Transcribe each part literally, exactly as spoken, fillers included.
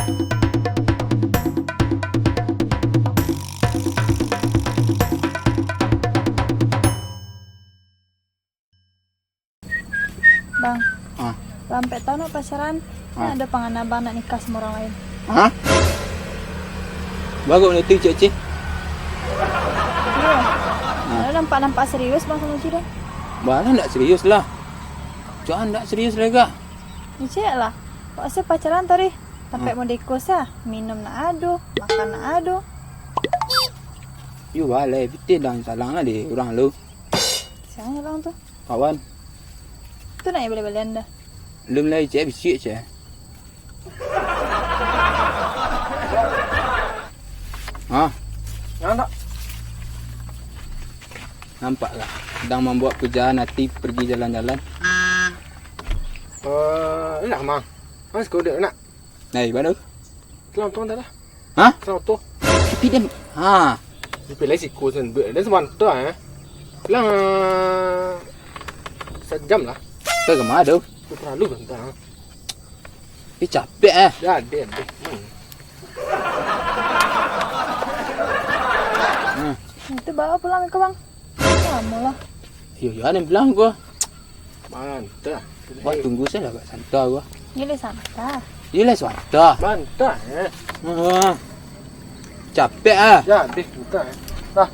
Bang, ah, lah ampek tahun nak pacaran, ah, ado pangana bang nak nikah samo urang lain. Hah? Bagus nak tu, Cik, Cik. Iyo. Ah. Lah nampak-nampak serius bang samo Cik dah. Bang lah ndak serius lah. Cuma ndak serius lah gak. Cik lah. Wak se pacaran tadi. Tampek, ah, modeko sa. Minum nak ado, makan nak ado. Yo balai, pitih dah salang lah dek urang lu. Sia urang tu? Kawan. Tu nak balian-balian dah. Lum lai, cek bisiak, cek. Ha? Jangan tak? Nampak tak? Sedang membawa pujaan hati pergi jalan-jalan. Eh, lah, Mang. Mas, kau dek nak? Nah, mana? Selang tu dah lah. Ha? Selang tu. Tapi dia, ha. Dia pilih siku sen, duit dia sabanta, eh. Selang, eh, sajam lah. Kau kemana tu? Tu terlalu banta. Tapi capek, eh. Dah, deh, deh. Hmm. Hmm. Itu bawa pulang ke bang. Lamo lah. Iyo, iyo, ado bilang ko. Mantap. Wak tunggu sajo lah, Kak Santa ko. Iyo lah Santa. Iyo lah Santa. Mantap, eh. Wah. Capek ah. Ya, deh, mantap, eh. Dah.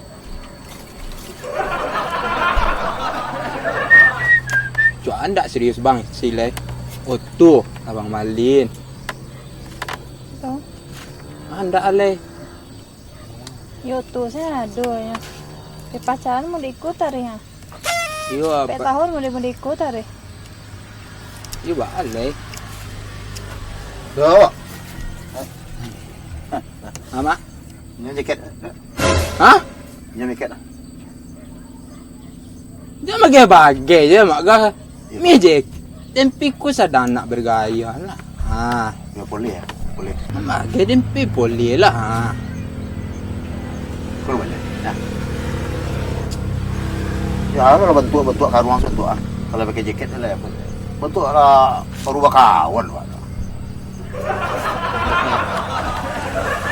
Cuma ndak serius bang, silai. Oto, abang malin. Tuh. Ah, ndak alai. Yo tu, saya ado nyo. Di pacaran mau diikut ari ha. Iyo, ampek tahun mau di-, mau diikut ari. Iyo, baalai. Yo. Amak. Nyo jaket. Hah? Nyo jaket. Jan bagai-bagai se, Mak, gah. Iyo. Mih je, tempi ku sadang nak bergaya lah. Ha. Yo, boleh, yo. Boleh. Bagai tempi boleh lah, ha. Kau boleh. Nah. Ya, kalau bantuak-bantuak karuang santuak ah. Kalau pakai jaket lah, ya, bantuak lah baru bakawan, Pak.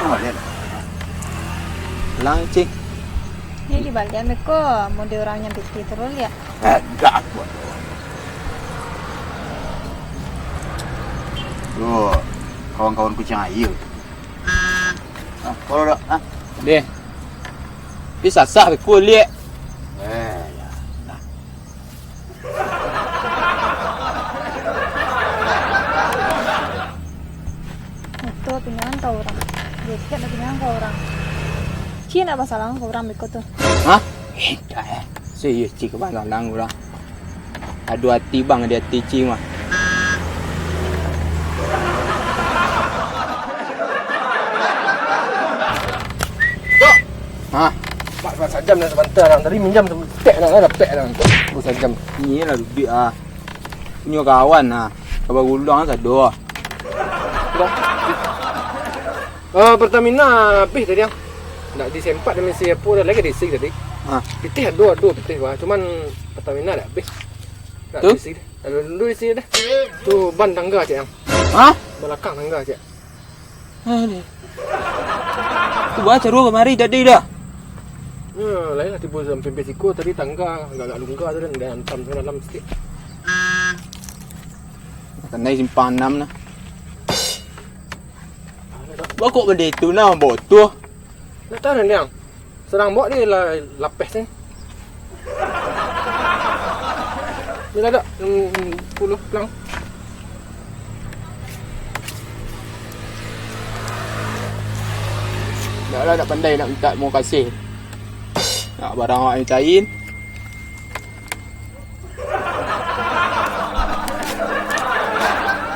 Kau boleh. Lang, Cik. Ni di balian beko, mun di urang nyo pitih turun liak. Eh, dak kuat. Yo, kawan-kawan kuciang aia. Ah, kalau dak, ah. Deh. Tapi sasah beko liak. Eh, ya. Nah. Moto pinyahan ka urang. Jaket nak pinyahan ka urang. Cik nak basalang ka urang beko tu. Hah? Eh, dak, eh. Serius, Cik, ka basalang urang. Ado ati bang di ati Cik mah. Hah? Pak, Pak, sajam dah sabanta, Bang. Tadi minjam saketek dah, dah dapek dah. Oh, sajam. Ni lah duduak ah. Punyo kawan ah. Kawan ulang sado. Dah. Eh, Pertamina abih tadi, Ang. Ndak disempat dah misi apo dah, lai ka diisi tadi. Ah. Pitih ado, ado pitih, Bang. Cuman Pertamina dah abih. Ndak diisi dah. Ado dulu isi dah. Tu ban tangga, Cik, Ang. Hah? Balakang tangga, Cik. Aduh. Tu baa caro kamari tadi dah? Ya, lain lah tibo sampai siko tadi tangga agak-agak lungga tu kan, dah antam tu dalam sikit. Kanai simpang anam nah. Bakok benda itu nah, botol. Ndak tahu dah, Niang. Sadang bawak di la-, lapeh sen. Ni lah dak, yang puluh pelang. Dak lah, dak pandai nak minta terima kasih. Nak barang awak mintain.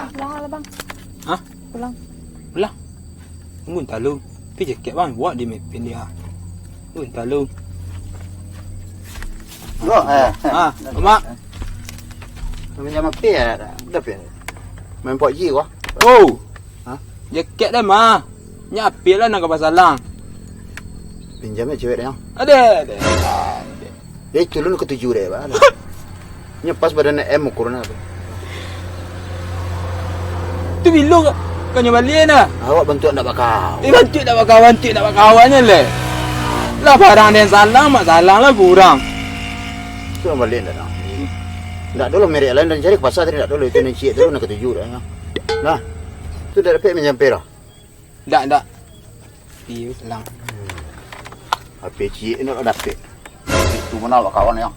Pulang lah, Bang. Hah? Pulang. Pulang? Tunggu entah lu. Pi jaket bang, buat di mepin dia. Tunggu entah lu. Bro, eh. Ah, Mak. Minjam api ya? Dah pi. Main pokji wah. Oh. Hah? Jaket dah mah. Nya api lah nak ka basalang. Pinjam ya cewek dia. Ada, ada. Ada. Jadi culun ketujuh deh, Bang. Nya pas badan M ukuran apa? Tu bilo ka? Kanyo baliak dah. Awak bantuak ndak bakawan. Eh, bantuak ndak bakawan, bantuak ndak bakawan je leh. Lah barang den salang, mak salang lah kurang. Tu baliak ndak dah. Ndak dulu merek lain dan cari ke pasar tadi ndak dulu itu nan ciek tu nak ketuju dah. Nah. Tu dah dapek minjam pera. Ndak, ndak. Iyo, salang. H P ciek ni lah dapek. Itu mana awak kawan yang.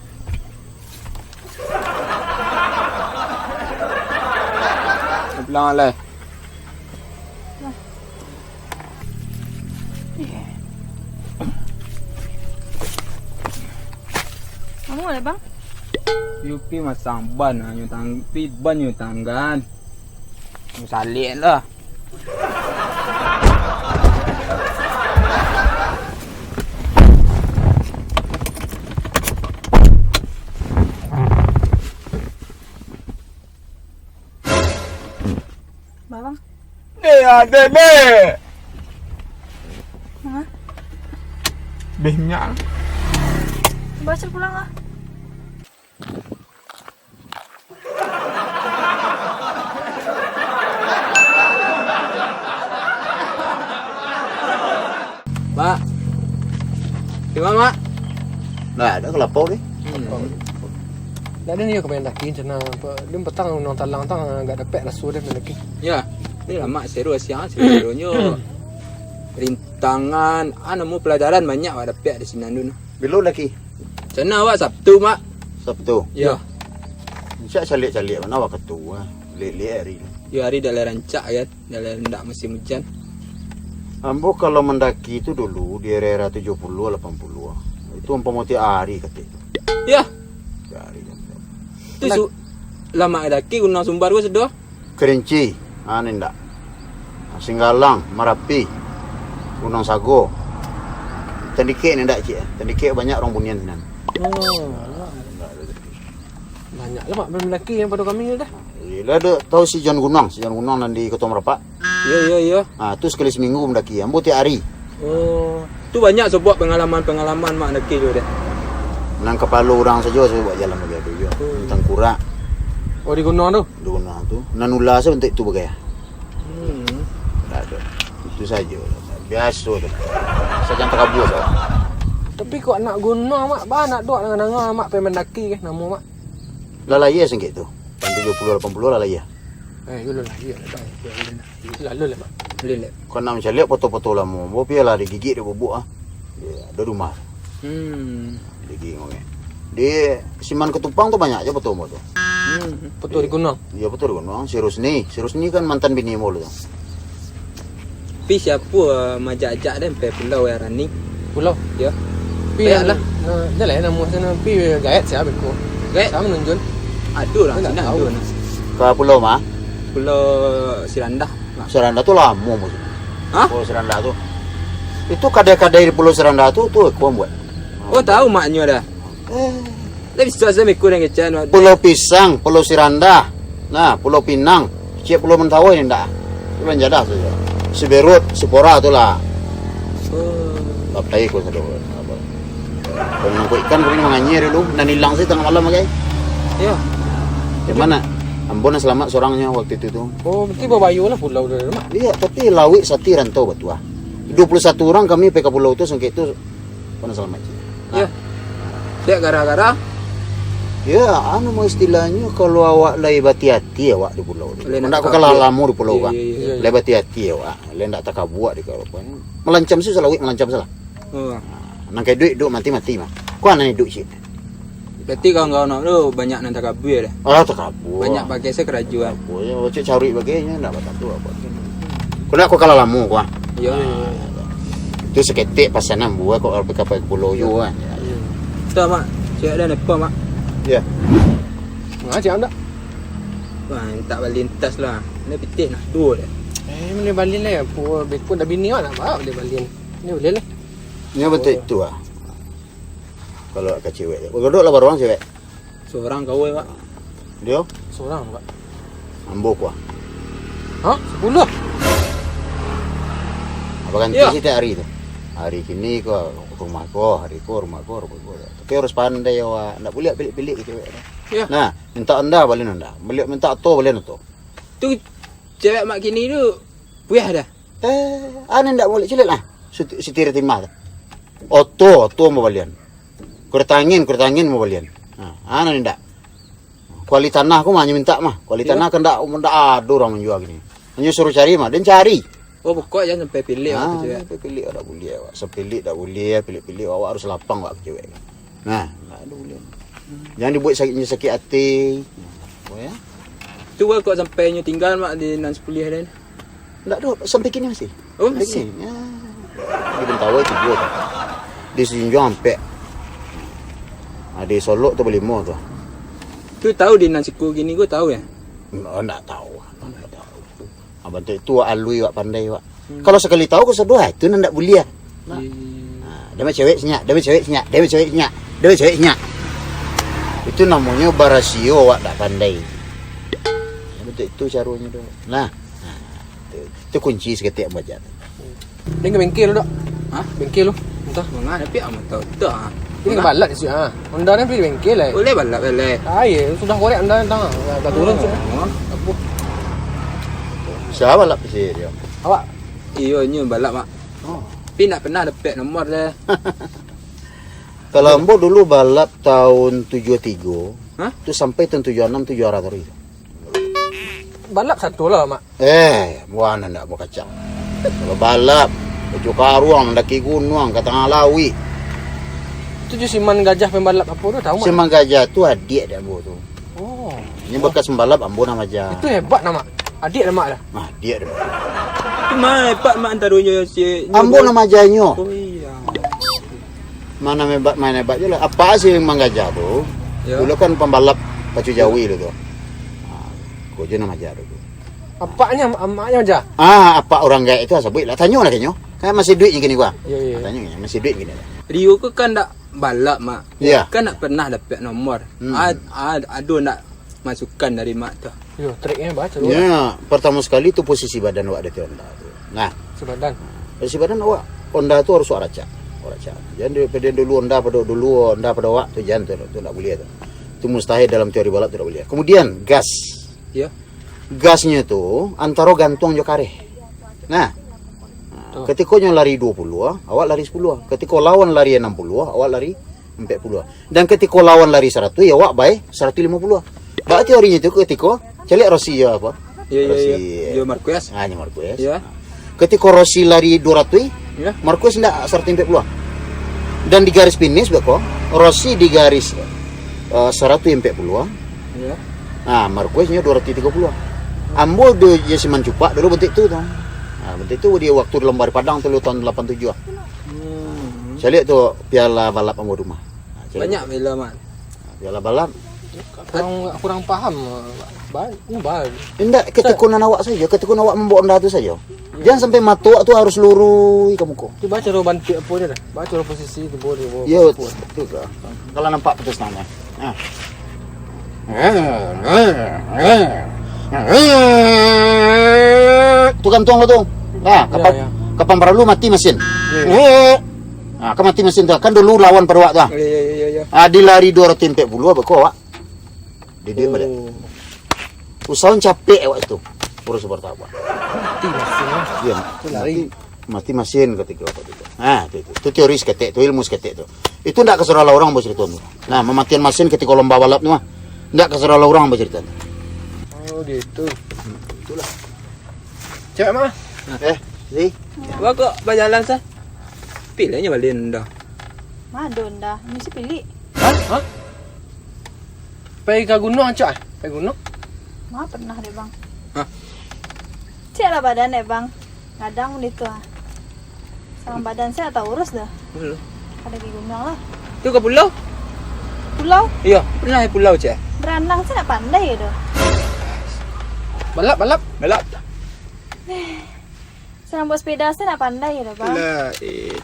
Pulang lah. Kamu ada, Bang? Yupi masang ban, nyo tang-, pi ban nyo tanggan. Nyo saliak lah. Bawang. Eh, ade be. Hah? Beh nyak. Baca pulang ah. Mak. Terima, Mak. Nah, ada kelapa ni. Hmm. Ndak ado nio ka main daki, cana. Dia petang unang talang tang agak dapek raso dia main daki. Ya, ni lah, Mak, seru siang, seru-serunyo. Rintangan, ah, namo pelajaran banyak awak dapek di sinan tu. Bilo daki? Cana awak Sabtu, Mak. Sabtu? Ya. Cak caliak-caliak mano awak ka tu, ah. Liek-liek hari. Yo, hari dah lah rancak kan, dah lah ndak musim hujan. Ambo kalau mandaki tu dulu di era-era tujuh puluh, lapan puluh. Itu umpamo tiap hari katik. Yah. Tiap hari. Tu Nak- su-, lamak daki Gunung Sumbar ko sudah. Kerinci, ah, ni ndak. Singgalang, Marapi, Gunung Sago. Tandikek ni ndak, Cik, eh? Tandikek banyak urang bunian sinan. Oh. Banyak lah, Mak, mandaki yang pado kami tu dah. Iyolah, dek, tahu si John Gunung, si John Gunung nan di Koto Marapak? Iyo, iyo, iyo. Ah, tu sakali saminggu mandaki. Ambo tiap hari. Oh, tu banyak sabuah pangalaman-pangalaman Mak mandaki tu deh. Nan kapalo urang sajo, sajo buek jalan bagi ado juo. Hmm. Tangkurak. Oh, di gunung tu? Di gunung tu. Nan ula sajo bantuak tu bagai. Hmm. Ndak ado. Itu sajo. Biaso tu. Sajang takabua sajo. Tapi kok anak gunung, Mak? Bah, nak duak danga-danga, Mak, pai mandaki keh, namo, Mak? Lah lahia sangkek tu. Tahun tujuh puluh, lapan puluh lah lahia. Eh, yo lah lahia lah, Bang. Lalu lah, Mak. Boleh lah. Kau nak mancaliak foto-foto lamo. Bo pialah digigik dek bubuk ah. Ya, ado rumah. Hmm. Digigik ngomong. Di Siman Ketupang tu banyak aja foto mo tu. Hmm. Foto di gunung. Iya, foto di gunung. Si Rusni. Si Rusni kan mantan bini mo dulu tu. Pi siapo, eh, majak-ajak den pai pulau Rani? Pulau? Yo. Pi Pai yang lah. Na-, dah lah namo sana. Pi gaet sia beko. Gaet? Sia manunjun? Aduh lah, Anda sinan tahu. Aduh lah. Ka pulau ma? Pulau Sirandah. Sirandah tu lamo musim. Hah? Pulau Sirandah tu. Itu kadai-kadai di Pulau Sirandah tu, tu iko buek. Oh, tahu maknyo dah. Eh. Tapi susah-susah mikir yang kecil. Pulau Pisang, Pulau Sirandah. Nah, Pulau Pinang. Ciek Pulau Mentawai ni ndak. Itu Banjadah sajo. Siberut, Sipora tu lah. Oh. Bapai ko sado. Kalau nangkok ikan, ko ni manganyia dulu. Nan ilang sih tangah malam, bagai. Yo. Di mana? Ambo nan salamat sorangnyo waktu itu tu. Oh, berarti babayo lah pulau tu, Mak? Iya, tapi lawik sati rantau batuah. Dua puluh satu urang kami pai ka pulau tu, sangkek tu, ko nan salamat. Nah. Yo. Dek gara-gara? Ya, anu mah istilahnyo, kalau awak lai bati-ati awak di pulau tu. Lai nak Ndak kau kalah takabua. Lamo di pulau Iya, kan. Iya, iya. Lai bati-ati awak. Lai ndak takabua di kau. Malancam sih salawik, malancam salah. Oh. Nah, nang kayak duit, duit mati-mati mah. Kau anak hidup sih. Berarti kawan-kawan awak tu banyak nan takabua dah. Ah, takabua. Banyak bagai sekerajuan. Takabua. Ya, cek cari bagai nya ndak batatu apa. Kau nak kau kalah lamo kau. Iya, iya, iya. Itu saketek pasanan buah kok kapal pulau yo kan. Iya. Dah, Mak. Cek dah nepa, Mak. Ya. Ngajak ndak? Wah, minta balin tas lah. Ni pitih nak dua dah. Eh, beli balin lah ya. Pu, beko dah bini awak nak bawa beli balin. Ni boleh lah. Ni betul itu ah. Kalau ka cewek. Bergodok lah baruang cewek. Seorang kawai, Pak. Dia? Seorang, Pak. Ambo kuah. Hah? Sepuluh? Apa ganti Iya. setiap hari tu? Hari kini ko rumah ko, hari ko rumah ko, rumah ko. Tapi harus pandai awak. Ndak boleh pilih-pilih cewek tu. Iya. Nah, minta anda, balian anda. Beli minta to, balian to. Tu cewek mak kini tu Buliah dah. Eh, anu ndak buliah, caliak lah. Siti-, sitir timah tu. Oto, oto mambalian. Kureta angin, kureta angin mambalian. Nah, anu ndak. Kuali tanah ko mah, hanyo mintak mah. Kuali Iyo. tanah kan ndak, ndak ado urang manjua kini. Hanyo suruah cari mah, den cari. Oh, pokok jan sampai piliak Ah, awak tu, sampai piliak dak buliah, awak. Sampai piliak dak buliah, piliak-piliak awak harus lapang awak ka cewek. Nah, ndak ado buliah. Jan dibuek sakik, sakik ati. Nah, oh ya. Tu kok sampai nyo tinggal mak di nan sapuluah den. Ndak ado, sampai kini masih. Oh, masih? Masih. Ya. Di Mentawai tigo tu. Di Sijunjuang ampek. Ah, di Solok tu balimo tu. Tu tahu di nan siko kini ko tahu ya? Ndak, ndak tahu. Ndak tahu. Ah, bantuak itu wak alui, wak pandai, wak. Hmm. Kalau sakali tahu ko sadoa, itu nan ndak buliah. Nah. Iya. Ah, dah cewek sinyak, dah cewek sinyak, dah cewek sinyak, dah cewek sinyak. Itu namonyo barasio wak ndak pandai. Bantuak itu caronyo tu. Nah. Nah, tu, tu kunci saketek ambo aja. Dia ke bengkel tu, Dok. Hah? Bengkel tu. Entah. Manga tapi ambo tahu tu ah. Ini ke balap di sini ah. Honda ni pergi bengkel eh. Boleh balap boleh. Ah, iya, sudah korek Honda ni tang. Dah turun Oh, sini. oh, apa? Siapa balap di sini dia? Awak. Iyo, nyo balap mak. Oh. Tapi nak pernah dapat nomor deh. Kalau ambo dulu balap tahun tujuh tiga, Hah? tu sampai tahun tujuh enam, tujuh arah tadi. Balap satu lah, Mak. Eh, buah anak ndak mau kacang. Kalau balap, baju karuang, mendaki gunuang, ka tangah lauik. Itu jo Siman Gajah pembalap apa tu, tahu, Mak? Siman Gajah tu adiak dek ambo tu. Oh. Ini bekas pembalap ambo nan aja. Itu hebat, nah, Mak. Adiak dah, Mak, dah. Nah, adiak dah. Itu mah hebat, Mak, antaronyo si Ambo nan ajanyo. Oh, iya. Mana hebat, main hebat je lah. Apa sih Mang Gajah tu? Ya. Dulu kan pembalap pacu jawi dulu tu. Ah, ko je nan aja dulu. Apaknya, amaknya aja? Ah, apa orang gaek itu sabuik lah. Tanyo lah kanyo. Kan masih duit je kini gua. Iya, iya. Ah, tanyo je, masih duit kini. Rio ko kan ndak balap, Mak. Iya. Kan ndak pernah dapat nomor. Hmm. Ad-, ad-, ado ndak masukan dari Mak tu? Yo, triknya baca dulu. Ya, pertama sekali tu posisi badan awak di Honda tu. Nah, Sebadan. posisi badan awak Honda tu harus awak racak. Awak racak. Jangan daripada dulu Honda pada dulu, Honda pada awak tu jangan tu, tu ndak boleh tu. Tu mustahil dalam teori balap tu ndak boleh. Kemudian gas. Ya. Gasnyo tu antaro gantuang jo kareh. Nah. Nah, Betul. ketiko nyo lari dua puluh, awak lari sepuluh. Ketiko lawan lari enam puluh, awak lari ampek puluh. Dan ketiko lawan lari saratuih, ya awak bai saratuih limo puluh. Bak teorinyo tu ketiko, caliak Rossi yo apa? Yo, yo, Rossi. yo. Yo, Marquez. Ah, nyo Marquez. Yo. Ketiko Rossi lari dua ratuih, Yo. Marquez ndak saratuih ampek puluh. Dan di garis finish beko, Rossi di garis, eh, saratuih ampek puluh. Yo. Ah, Marquez nyo dua ratuih tigo puluh. Ambo do je Siman Cupak dulu bentuk tu tu. Ah, bentuk tu di waktu lomba di Padang tu tahun lapan tujuh. Hmm. Caliak tu piala balap ambo rumah. Ah, caliak. Banyak piala, Mak. Piala balap. Kurang, kurang paham. Ba-, ini ba-, Indak, Sa- ketekunan awak sajo, ketekunan awak mambawa Honda tu sajo. Jangan sampai mato awak tu harus luruih ka muko. Cuba caro bantuak apo dia dah? Ba caro posisi tu boleh, boleh Yo, posisi. tu ka. Kalau nampak putus tangan. Ha. Tu gantuang lo tu. Ha, Ya, kapan, ya. kapan paralu mati mesin. Ya, ya. Ha, kan mati mesin tu. Kan dulu lawan pada awak tu. Ha. Ya, ya, ya, ya, ya. Ha, di lari dua ratuih ampek puluh, beko awak. Di dia Oh. balik. Usahawan capek awak tu. Urus bertabak. Mati mesin, ya. Iya, Itu lari. mati, mati mesin ketika awak tu. Ha, tu, tu. Tu teori saketek tu, ilmu saketek tu. Itu ndak ka surang lah urang bacarito tu. Nah, mamatian mesin ketika lomba balap tu mah. Ndak ka surang lah urang bacarito tu. Oh, gitu. Hmm, itulah. Cewek mah? Eh, si. Wah, kok bajalan sah? Pilihnya balik Honda. Mah ada Honda. Mesti pilih. Hah? Hah? Pai ka gunung, Acok, ah? Pai gunung? Mah pernah deh, Bang. Hah? Cek lah badan deh, Bang. Kadang gitu ah. Sama badan saya tak urus dah. Betul. Ada di gunung lah. Tu ke pulau? Pulau? Iya, pernah ke pulau, Cek? Berenang saya nak pandai gitu. Balap, balap. Balap. Saya nak buat sepeda saya nak pandai gitu, Bang. Lah, eh.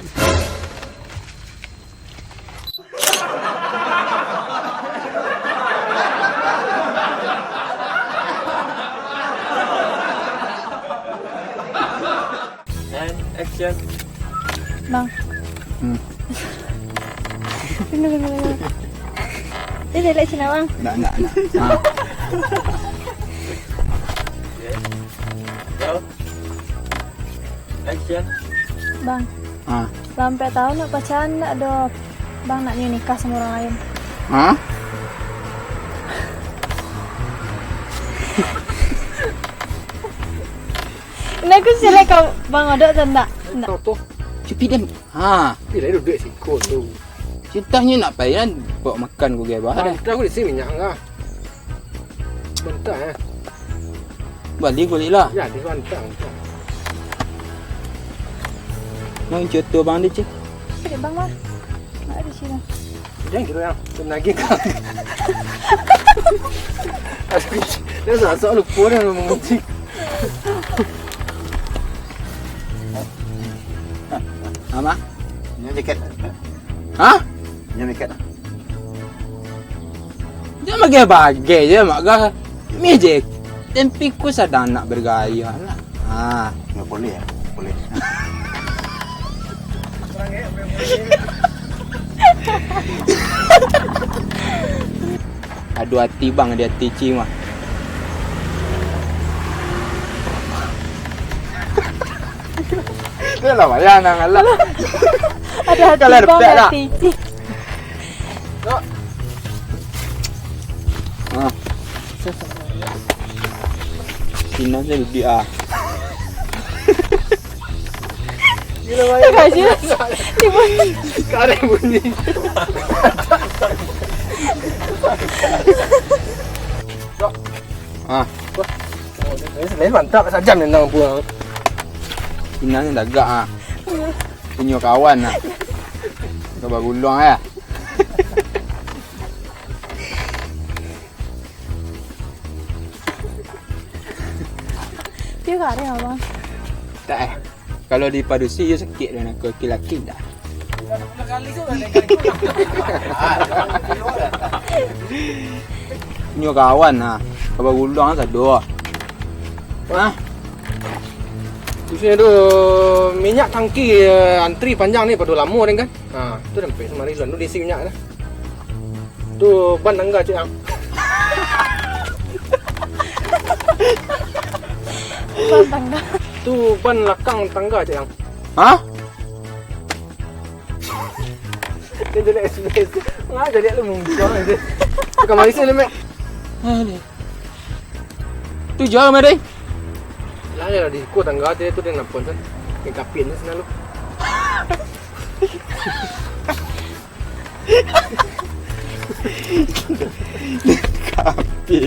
And action. Bang. Hmm. Tunggu, tunggu, tunggu. Dia jelek cina, Bang. Nak, nak, nak. Ha. Go. Bang, ah, lah ampek tahun nak pacaran, ndak ado Bang nak nikah samo urang lain. Hah? Ini aku silek kau Bang Odok tu ndak? Ndak. Kau tu. Cepi den. Ha. Pilih duduk siko tu. Cintanyo nak payah bawa makan ku gai bah. Bantah aku di sini minyak enggak. Bantah eh. Bali kulik lah. Ya, di bantah, bantah. Nang cuto bang di cik. Cik bang lah. Nak di sini. Jangan gitu yang. Nagih kau. Dia sasak lupa dah mengunci. Ama? Ini dikit. Hah? Ini dikit. Jan bagai-bagai je, Mak Gah. Mih je. Tempi ku sadang nak bergaya lah. Ha. Nggak boleh ya? Boleh. Ado ati bang di ati Ci mah. Dah lah, bayang nang alah. Ado ati bang di ati Ci. Ha. Sinan se lebih ah. Gila banyak. Karek bunyi. Ah. Wah. Lain mantap sajan nang buang. Sinan se tagak ah. Punyo kawan ah. Kau baguluang ya. Tiga hari abang. Tak eh. Kalau dipadusi, iyo sakik doh nak laki-laki dah. Nyo kawan nah, kabar gulung sado. Hah? Di sini tu minyak tangki eh, antri panjang ni, pado lamo ni kan. Ha, tu sampai semari dulu, tu diisi minyak dah. Tu ban tangga cik ang. Ban tangga. Tu ban lakang tangga cik ang. Hah? Dia jelek S B S. Ngah jelek lu mungkin aja. Kamari sini mek. Tu jauh mah deh. Lah ya di ko tangga tu dia tu dia nampak tu. Dia kapin tu sana lu. Kapi.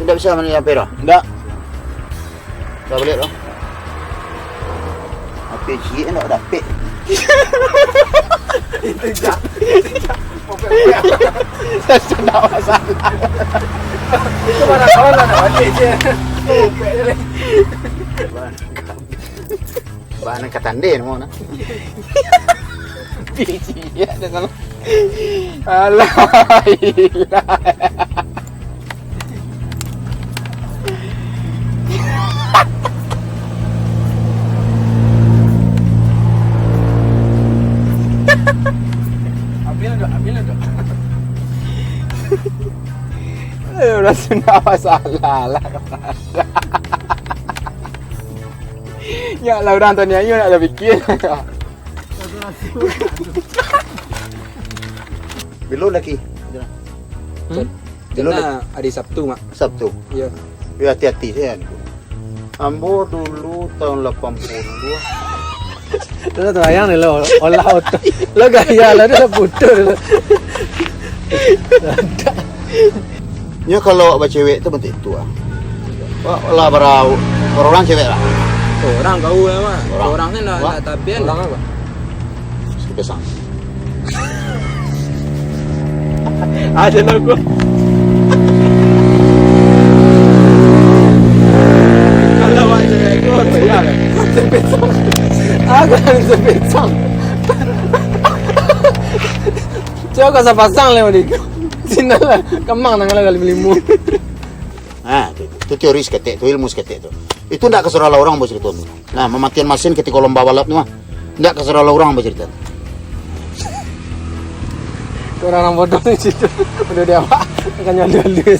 Indak bisa mandi sampai dah? Indak. Dah balik tu. Api ciek indak dapik. Itu jak. Itu jak. Sudah masalah. Itu mana kawan lah nak balik je. Bah nan katandai namo nah. Biji ya dengan. Alah. Ambil dok, ambil dok. Eh, urang Sunda masalah lah. Nyak lah urang tanianyo nak lah pikir. Bilo laki. Hmm? Bilo laki. Hari Sabtu, Mak. Sabtu. Iya. Ya, hati-hati saja. Ambo dulu tahun lapan puluh. Lo tu bayang ni lo, olah otak. Lo gaya lo, dah putus lo. Nyo kalau awak bacewek tu bentuk itu ah. Wah, lah bara, bara urang cewek lah. Urang kau lah, Mak. Urang. Urang ni nak, wah, nak tapian. Urang apa? Pisang. Ada lah gua. Kalau awak cewek tu, apa ya? Pisang. Aku nak pisang. Cuba kau sapasang lah, Dik. Sini lah, kemang tangan lah kali melimu. Ha, tu, tu teori saketek tu, ilmu saketek tu. Itu ndak kasurah lah urang bacarito tu. Nah, mamatian masin katiko lomba balap tu mah. Ndak kasurah lah urang bacarito. Tu urang-urang bodoh tu situ. Udah dia apa? Kan nyalu-nyalu.